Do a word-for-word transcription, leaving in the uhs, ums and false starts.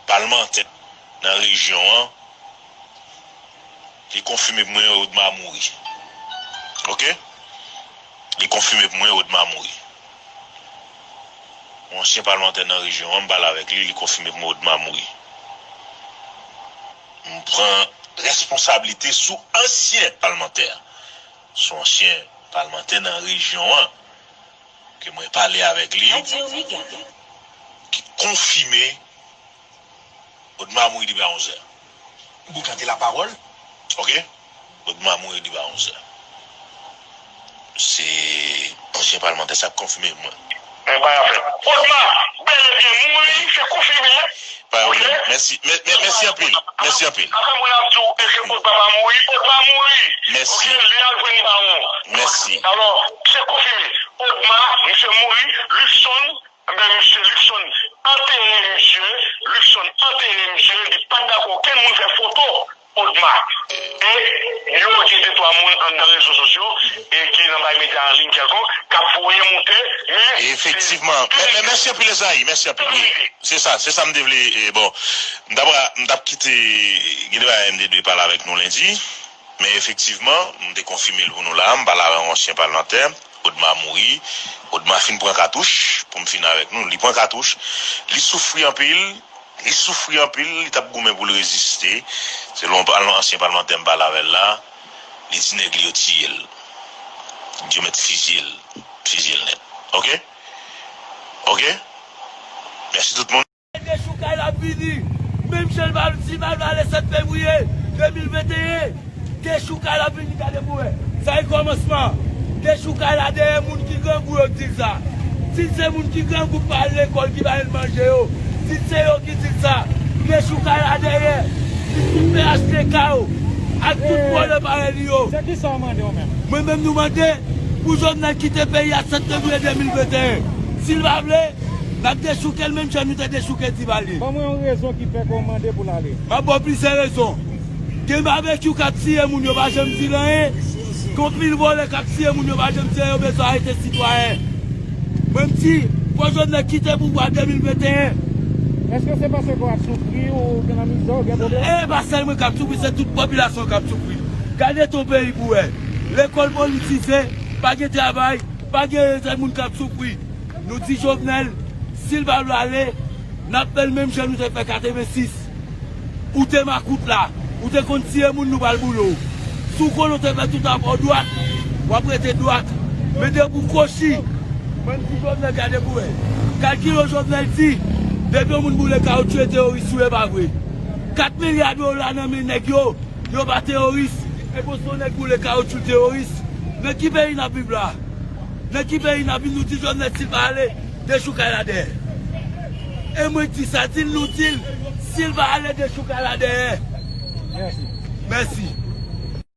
palmantè nan rejyon an, li konfime pou mwen Odma mouri. Oke? Li konfime pou mwen Odma mouri. Yon ansyen palmantè nan rejyon an, m pale avèk li, li konfime pou mwen Odma mouri. M pran responsablite sou ansyen palmantè. Sou ansyen palmantè nan rejyon an, ke mwen pale avèk li, ki konfime Odma mouri depi a onz è. Vous gardez la parole? Oke? Odma mouri depi a onz è. Se ansyen palmantè sa k konfime mwen. Mwen pa afè. Odma bel e byen mouri, se konfime. Pa pwoblèm. Mèsi, mè- mè- mèsi anpil. Mèsi anpil. Apre moun ap di w, èske Odma pa mouri? Odma mouri. Mèsi. Oke, li al jwenn bawon. Mèsi. Alò, se konfime. Odma, misye mouri, Luckson, Enben, misye Luckson antere misye, Luckson antere misye, li pa t dakò okenn moun fè foto Odma. E yo gen de twa moun anndan rezo sosyo e ki nan bay medya an liy kèlkonk k ap voye monte, men. Efektivman. Men, men, mèsi anpil, Ezayi, mèsi anpil. Wi, se sa, se sa m te vle. E, bon, m t ap, m t ap kite, gen de bagay m te dwe pale avèk nou lendi. Men efektivman, m te konfime l pou nou la, m pale avè yon ansyen palmantè, Odma mouri, Odma fin pran katouch, pou m fini avèk nou, li pran katouch, li soufri anpil, li soufri anpil, li t ap goumen pou l reziste, selon pal- ansyen palmantè m pale avè l la, li di nèg li yo tiye l, yo mèt fizye l, fizye l nèt. Oke? Oke? Mèsi tout moun. Dechoukay la ap vini. Menm jan l va, si l va ale sèt fevriye de mil venteyen, dechoukay la ap vini, gade pou wè. Sa e kòmansman. Dechoukay la dèyè moun ki grangou yo k di l sa. Si se moun ki grangou k pa al lekòl ki ba yo manje yo, si se yo ki di l sa, dechoukay la dèyè. Li tout P H T K yo ak tout vòlè parèy li yo. Se kisa w mande w menm? Mwen menm nou mande pou Jovenel kite peyi a sèt fevriye de mil venteyen. Si l pa vle, n ap dechouke l menm jan nou te dechouke Divalye. Ban mwen yon rezon ki fè ke w mande pou l ale. M ap ba w plizyè rezon. Gen babekyou k ap tiye moun, yo pa janm di l anyen. Gen anpil vòlè k ap tiye moun, yo pa janm di anyen, yo bezwen arete sitwayen. Mwen m di, fò Jovenel kite pouvwa de mil venteyen. Èske se paske w ap soufri, ou gen nan mizè, ou gen pwoblèm? E pa sèl mwen k ap soufri, se tout popilasyon k ap soufri. Gade ton peyi pou wè. Lekòl politize, pa gen travay, pa gen rezèv moun k ap soufri. Nou di Jovenel, si l pa vle ale, n ap fè l menm jan nou te fè katrevensis. Ou te makout la, ou te konn tiye moun, nou pral boule w. Si w konnen w te fè tout afè w dwat, w ap rete dwat. Men depi w kwochi, mwen m di Jovenel gade pou wè. Kalkile w, Jovenel di, depi yon moun boule kawotchou, e teworis ou ye, pa vre? Kat milya dola nan men nèg yo, yo pa teworis. E bon, se yon nèg boule kawotchou, teworis. Nan ki peyi n ap viv la? Nan ki peyi n ap viv? Nou di Jovenel, si l pa ale, dechoukay la dèyè. E mwen di sa, di l, nou di l, si l pa ale, dechoukay la dèyè. Mèsi. Mèsi.